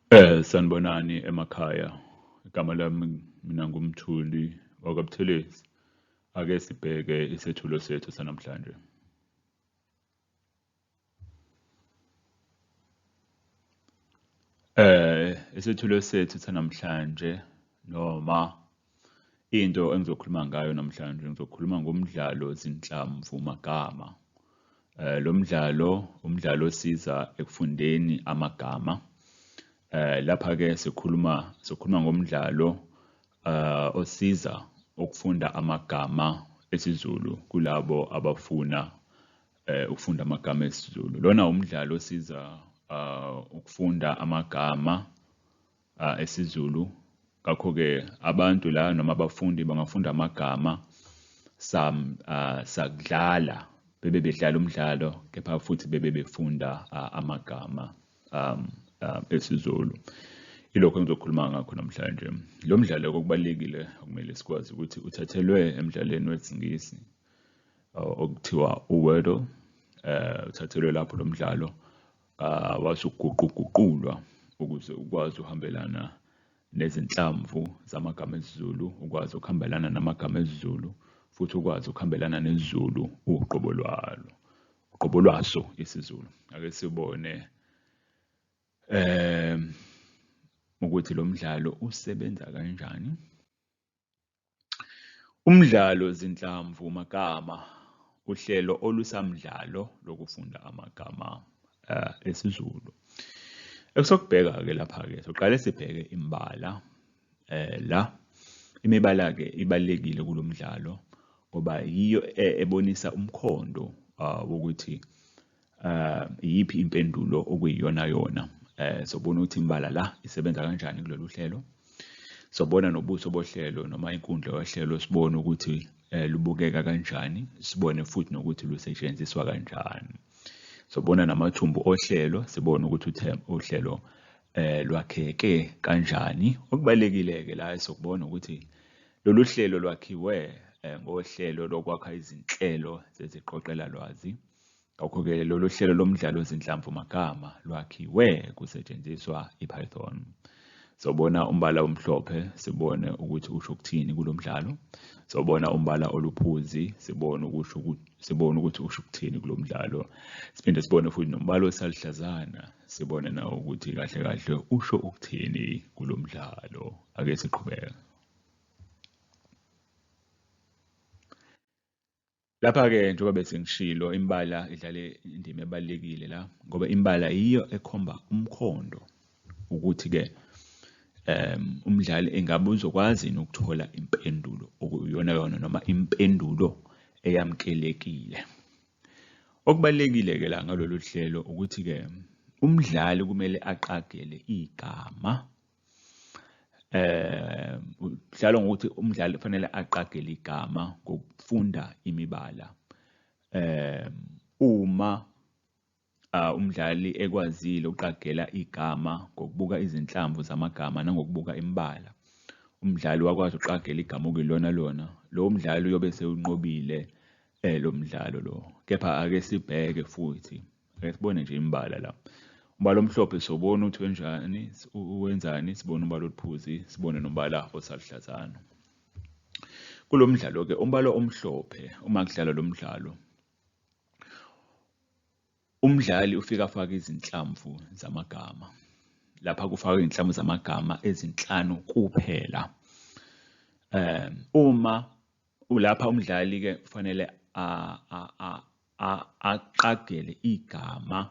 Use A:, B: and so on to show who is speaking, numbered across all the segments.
A: Sanibonani emakhaya. Igama lami mina nguMthuli wakwaButhelezi. Ake sibheke isethulo sethu sanamhlanje. Isethulo sethu sanamhlanje noma into engizokhuluma ngayo namhlanje ngizokhuluma ngomdlalo zinhlamvu magama. Lo mdlalo umdlalo osiza ekufundeni amagama. Lapha-ke sikhuluma sikhuluma ngomdlalo osiza ukufunda amagama esiZulu kulabo abafuna ukufunda amagama esiZulu. Lona umdlalo osiza ukufunda amagama esiZulu. Ngakho-ke abantu la noma abafundi bangafunda amagama sakudlala bebe bedlala umdlalo kepha futhi bebe befunda amagama esiZulu. Ilokho engizokhuluma ngakho namhlanje. Lo mdlalo okubalulekile okumele sikwazi ukuthi uthathelwe emdlalweni wesiNgisi okuthiwa uWordle. Uthathelwe lapho lo mdlalo wasuguquguqulwa ukuze ukwazi ukuhambelana nezinhlamvu zamagama esiZulu, ukwazi ukuhambelana namagama esiZulu futhi ukwazi ukuhambelana nesiZulu uqobo lwalo, uqobo lwaso isiZulu. Ake sibone ukuthi lo mdlalo usebenza kanjani. Umdlalo zinhlamvu magama uhlelo olusamdlalo lokufunda amagama esiZulu. Ekusokubheka-ke lapha-ke soqale sibheke imbala la imibala-ke ibalulekile kulo mdlalo ngoba yiyo ebonisa umkhondo wokuthi iyiphi impendulo okuyiyona yona. Sobona ukuthi imbala la isebenza kanjani kulolu hlelo. Sobona nobuso bohlelo noma inkundla yohlelo sibone ukuthi lubukeka kanjani, sibone futhi nokuthi lusetshenziswa kanjani. Sobona namathumbu ohlelo, sibone ukuthi uhlelo lwakheke kanjani. Okubalulekile-ke la esokubona ukuthi lolu hlelo lwakhiwe ngohlelo lokwakha izinhlelo zeziqoqelalwazi. Ngakho-ke lolu hlelo lomdlalo wezinhlamvu magama lwakhiwe kusetshenziswa i-Python. Sobona umbala omhlophe sibone ukuthi usho ukuthini kulo mdlalo. Sobona umbala oluphuzi sibone ukusho sibone ukuthi usho ukuthini kulo mdlalo. Siphinde sibone futhi nombala osaluhlazana sibone nawo ukuthi kahle kahle usho ukuthini kulo mdlalo. Ake siqhubeke. Lapha-ke njengoba bese ngishilo imibala idlale indima ebalulekile la ngoba imibala yiyo ekhomba umkhondo ukuthi-ke umdlali engabe uzokwazi yini ukuthola impendulo okuyiyona yona noma impendulo eyamukelekile. Okubalulekile-ke la ngalolu hlelo ukuthi-ke umdlali kumele aqagele igama Kudlalwa ngokuthi umdlali kufanele aqagele igama ngokufunda imibala. Uma umdlali ekwazile ukuqagela igama ngokubuka izinhlamvu zamagama nangokubuka imibala, umdlali wakwazi ukuqagela igama okuyilona lona, lowo mdlali uyobe esewunqobile lo mdlalo lo. Kepha ake sibheke futhi. Ake sibone nje imibala la. Umbala omhlophe sobona ukuthi wenjani, wenzani, sibone umbala oluphuzi, sibone nombala osaluhlazana. Kulo mdlalo-ke umbala omhlophe uma kudlalwa lo mdlalo umdlali ufika afake izinhlamvu zamagama. Lapha kufakwa izinhlamvu zamagama ezinhlanu kuphela. Uma Lapha umdlali-ke kufanele aqagele igama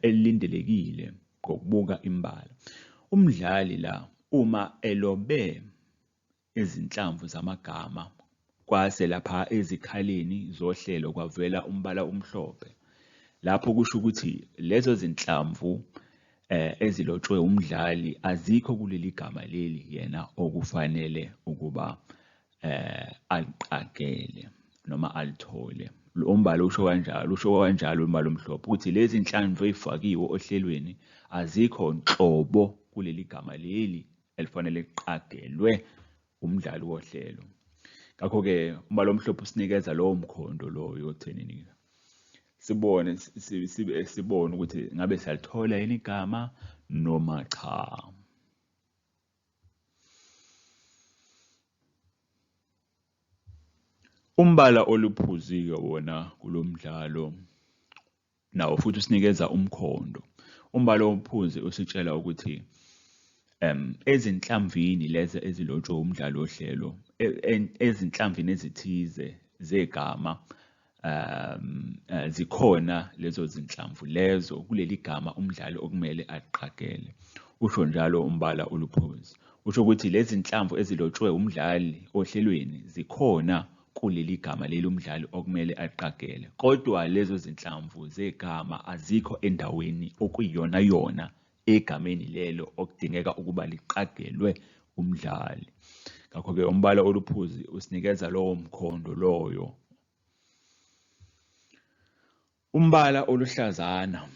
A: elilindelekile ngokubuka imibala. Umdlali la uma elobe izinhlamvu zamagama kwase lapha ezikhaleni zohlelo kwavela umbala omhlophe, lapho kusho ukuthi lezo zinhlamvu ezilotshwe umdlali azikho kuleli gama leli yena okufanele ukuba aliqagele noma alithole. Lo mbalo usho kanjalo, usho kanjalo umbalo omhlophe ukuthi lezi nhlamvu ey'fakiwe ohlelweni azikho nhlobo kuleli gama leli elifanele liqagelwe umdlali wohlelo. Ngakho-ke umbalo omhlophe usinikeza lowo mkhondo loyo ekuthenini Sibone sibone ukuthi ngabe siyalithola yini igama noma cha. Umbala oluphuzi-ke wona kulo mdlalo nawo futhi usinikeza umkhondo. Umbala ophuzi usitshela ukuthi ezinhlamvini lezi ezilotshwe umdlalo wohlelo, ezinhlamvini ezithize zegama, zikhona lezo zinhlamvu lezo kuleli gama umdlali okumele aqagele. Usho njalo umbala oluphuzi. Usho ukuthi lezi zinhlamvu ezilotshwe umdlali ohlelweni zikhona kuleli gama leli umdlali okumele aqagele, kodwa lezo zinhlamvu zegama azikho endaweni okuyiyona yona egameni lelo okudingeka ukuba liqagelwe umdlali. Ngakho-ke umbala oluphuzi usinikeza lowo mkhondo loyo. Umbala oluhlazana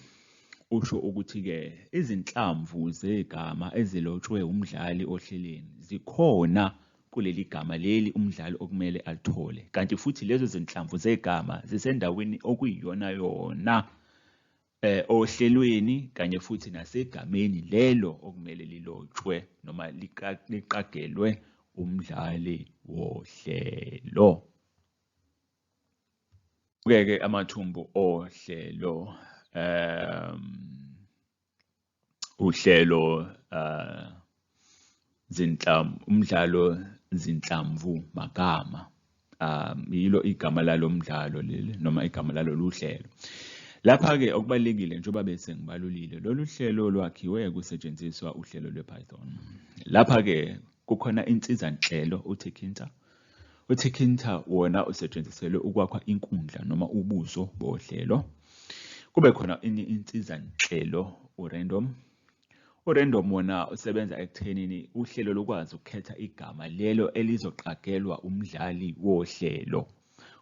A: usho ukuthi-ke izinhlamvu zegama ezilotshwe umdlali ohlelweni zikhona kuleli gama leli umdlali okumele alithole, kanti futhi lezo zinhlamvu zegama zisendaweni okuyiyona yona ohlelweni kanye futhi nasegameni lelo okumele lilotshwe noma liqagelwe umdlali wohlelo. Ke amathumbu ohlelo, uhlelo zinhlamvu, umdlalo zinhlamvu magama, yilo igama lalo mdlalo leli noma igama lalolu hlelo. Lapha-ke okubalulekile njengoba bese ngibalulile, lolu hlelo lwakhiwe kusetshenziswa uhlelo lwePython. Lapha-ke kukhona insizanhlelo uTkinter. UTkinter wona usetshenziselwe ukwakha inkundla noma ubuso bohlelo. Kube khona enye insizanhlelo uRandom. URandom wona usebenza ekuthenini uhlelo lukwazi ukukhetha igama lelo elizoqagelwa umdlali wohlelo.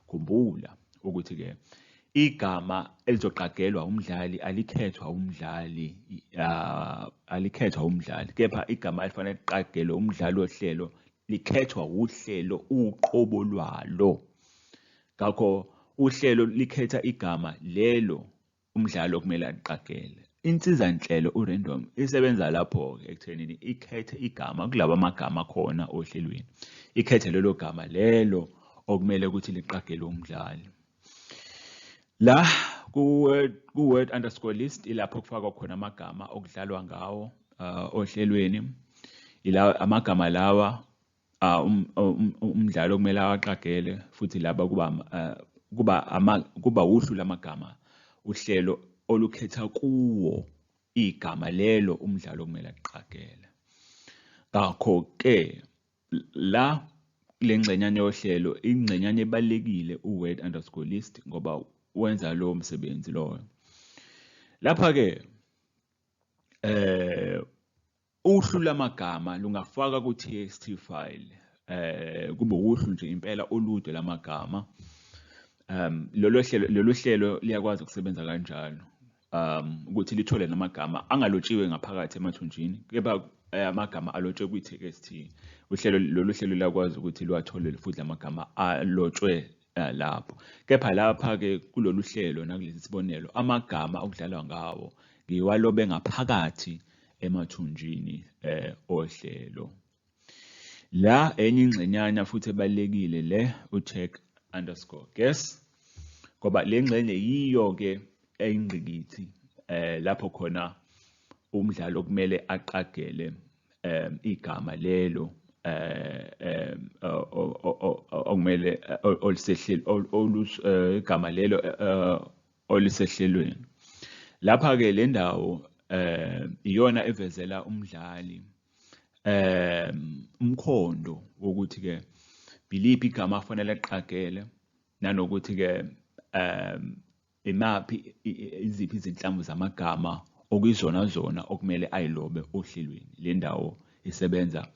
A: Khumbula ukuthi-ke igama elizoqagelwa umdlali alikhethwa umdlali, alikhethwa umdlali, kepha igama elifanele liqagelwe umdlali wohlelo likhethwa uhlelo uqobo lwalo. Ngakho uhlelo likhetha igama lelo umdlali okumele aliqagele. Insizanhlelo uRandom isebenza lapho-ke ekuthenini ikhethe igama kulaba amagama akhona ohlelweni, ikhethe lelo gama lelo okumele ukuthi liqagelwe umdlali. La ku-word underscore list ilapho kufakwa khona amagama okudlalwa ngawo ohlelweni. Ila amagama lawa umdlali okumele awaqagele, futhi laba kuba uhlu lamagama uhlelo olukhetha kuwo igama lelo umdlali okumele aqagele. Ngakho-ke la kule ngxenyane yohlelo, ingxenyane ebalulekile u-word underscore list ngoba wenza lowo msebenzi loyo. Lapha-ke uhlu lamagama lungafakwa ku-txt file, kube uhlu nje impela olude lamagama. Lolu hlelo liyakwazi ukusebenza kanjalo, ukuthi lithole namagama angalotshiwe ngaphakathi emathunjini, kepha amagama alotshwe kwi-txt. Uhlelo lolu hlelo liyakwazi ukuthi liwathole futhi lamagama alotshwe lapho. Kepha lapha-ke kulolu hlelo nakulesi sibonelo, amagama okudlalwa ngawo ngiwalobe ngaphakathi emathunjini ohlelo. La enye ingxenyana futhi ebalulekile le u-check underscore guess, ngoba le ngxenye yiyo-ke eyingqikithi lapho khona umdlali okumele aqagele igama lelo okumele olisehlelo, igama lelo olisehlelweni. Lapha-ke le ndawo iyona evezela umdlali umkhondo wokuthi-ke iliphi igama afanele aqagele, nanokuthi-ke imaphi iziphi izinhlamvu zamagama okuyizona zona okumele ayilobe ohlelweni. Le ndawo isebenza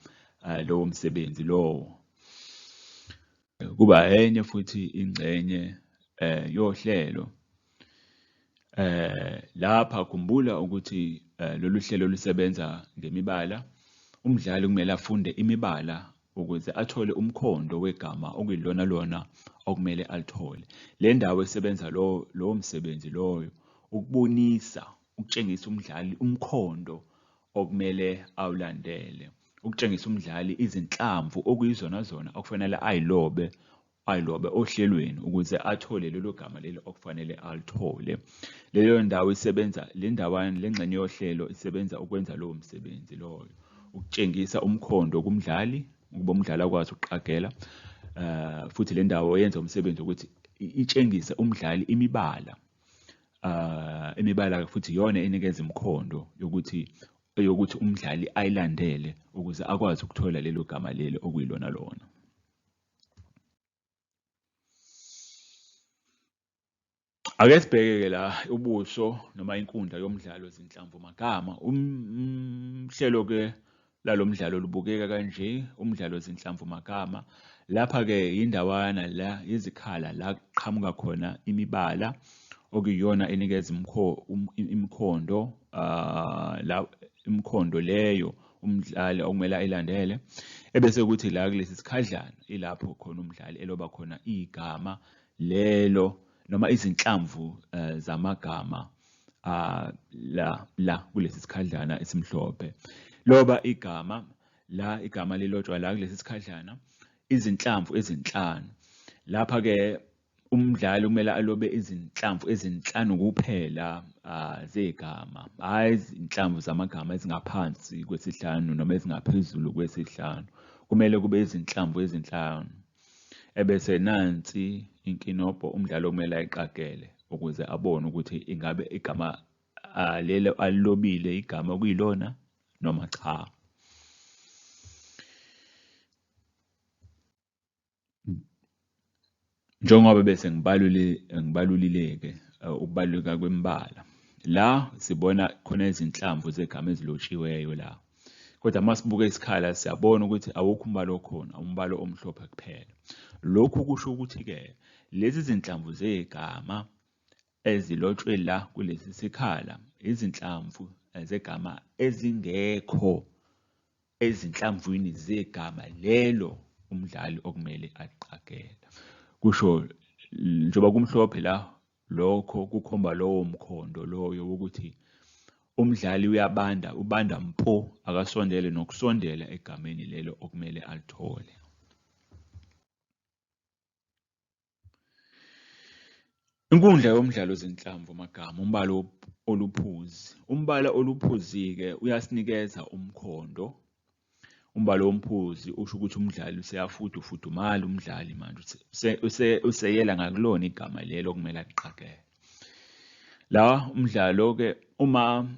A: lowo msebenzi lowo. Kuba enye futhi ingxenye yohlelo. Lapha khumbula ukuthi lolu hlelo lusebenza ngemibala. Umdlali kumele afunde imibala ukuze athole umkhondo wegama okuyilona lona okumele alithole. Le ndawo esebenza lowo msebenzi loyo ukubonisa, ukutshengisa umdlali umkhondo okumele awulandele, ukutshengisa umdlali izinhlamvu okuyizona zona okufanele ayilobe ohlelweni ukuze athole lelo gama lelo okufanele alithole. Leyo ndawo isebenza, le ndawana, le ngxenye yohlelo isebenza ukwenza lowo msebenzi loyo, ukutshengisa umkhondo kumdlali ukuba umdlali akwazi ukuqagela. Futhi le ndawo yenza umsebenzi ukuthi itshengise umdlali imibala. Imibala futhi iyona enikeza imikhondo yokuthi umdlali ayilandele ukuze akwazi ukuthola lelo gama lelo okuyilona lona. Ake sibheke-ke la ubuso noma inkundla yomdlalo zinhlamvu-magama. Uhlelo-ke lalo mdlalo lubukeka kanje, umdlalo zinhlamvu-magama. Lapha-ke yindawana la izikhala la kuqhamuka khona imibala okuyiyona enikeza imikhondo, la imikhondo leyo umdlali okumele ayilandele. Ebese kuthi la kulesi sikhadlana ilapho khona umdlali eloba khona igama lelo noma izinhlamvu zamagama la kulesi sikhadlana esimhlophe. Loba igama la, igama lilotshwa la kulesi sikhadlana izinhlamvu ezinhlanu. Lapha ke umdlali kumele alobe izinhlamvu ezinhlanu kuphela zegama, hhayi izinhlamvu zamagama ezingaphansi kwesihlanu noma ezingaphezulu kwesihlanu. Kumele kube izinhlamvu ezinhlanu. Ebese nansi inkinobho umdlali okumele ayiqagele ukuze abone ukuthi ingabe igama lelo alilobile igama okuyilona noma cha. Njengoba bese ngibalulile-ke ukubaluleka kwemibala. La sibona khona izinhlamvu zegama ezilotshiweyo la. Kodwa uma sibuka isikhala siyabona ukuthi awukho umbala okhona, umbala omhlophe kuphela. Lokhu kusho ukuthi-ke lezi zinhlamvu zegama ezilotshwe la kulesi sikhala izinhlamvu zegama ezingekho ezinhlamvwini zegama lelo umdlali okumele aqagele. Kusho njengoba kumhlophe la, lokho kukhomba lowo mkhondo loyo wokuthi umdlali uyabanda, ubanda mpo, akasondele nokusondela egameni lelo okumele alithole. Inkundla yomdlalo zinhlamvu magama, umbala oluphuzi. Umbala oluphuzi-ke uyasinikeza umkhondo. Umbala omphuzi usho ukuthi umdlali useyafudufudumala umdlali manje, useyela ngakulona igama lelo okumele aliqagele. La umdlalo-ke uma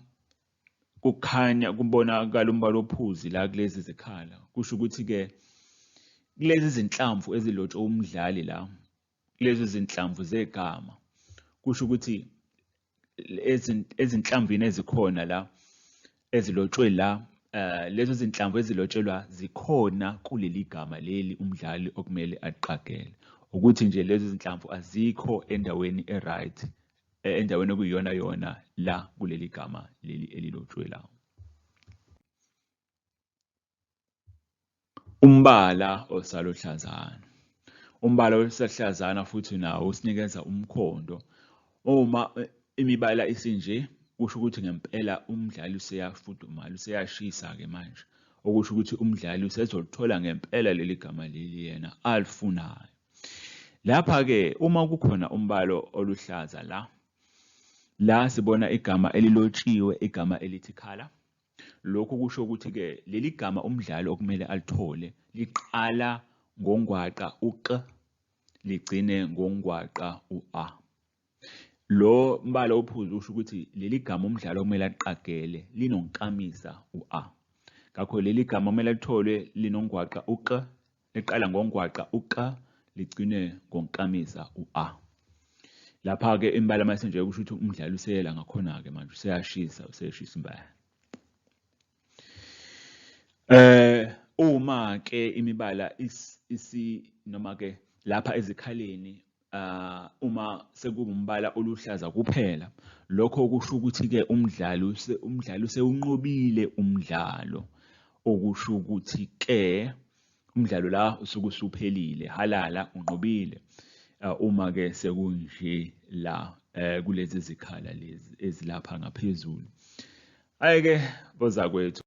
A: kukhanya kubonakala umbala ophuzi la kulezi zikhala, kusho ukuthi-ke kulezi zinhlamvu ezilotshwe umdlali la, kulezi zinhlamvu zegama, kusho ukuthi ezinhlamvini ezikhona la ezilotshwe la, lezo zinhlamvu ezilotshelwa zikhona kuleli gama leli umdlali okumele aqagele. Ukuthi nje lezo zinhlamvu azikho endaweni e-right, endaweni okuyiyona yona la kuleli gama leli elilotshwe la. Umbala osaluhlazana. Umbala osaluhlazana futhi nawo usinikeza umkhondo. Uma imibala isinje, kusho ukuthi ngempela umdlali useyafudumala, useyashisa-ke manje. Okusho ukuthi umdlali usezolithola ngempela leli gama leli yena alifunayo. Lapha-ke uma kukhona umbala oluhlaza la, la sibona igama elilotshiwe, igama elithi khala. Lokhu kusho ukuthi-ke leli gama umdlali okumele alithole liqala ngongwaqa u-K ligcine ngongwaqa u-A. Lo mbala ophuzi usho ukuthi leli gama umdlali okumele aliqagele linonkamisa u-A. Ngakho leli gama okumele litholwe linongwaqa u-K, liqala ngongwaqa u-K ligcine ngonkamisa u-A. Lapha-ke imibala mase nje kusho ukuthi umdlali useyela ngakhona-ke manje, useyashisa, useyashisa imbala. Uma-ke imibala isi noma ke lapha ezikhaleni, uma sekuwumbala oluhlaza kuphela, lokho kusho ukuthi-ke umdlali usewunqobile umdlalo, okusho ukuthi-ke umdlalo la usuke usuphelile, halala unqobile. Uma ke sekunje la kulezi zikhala lezi ezilapha ngaphezulu. Ayike bozakwethu.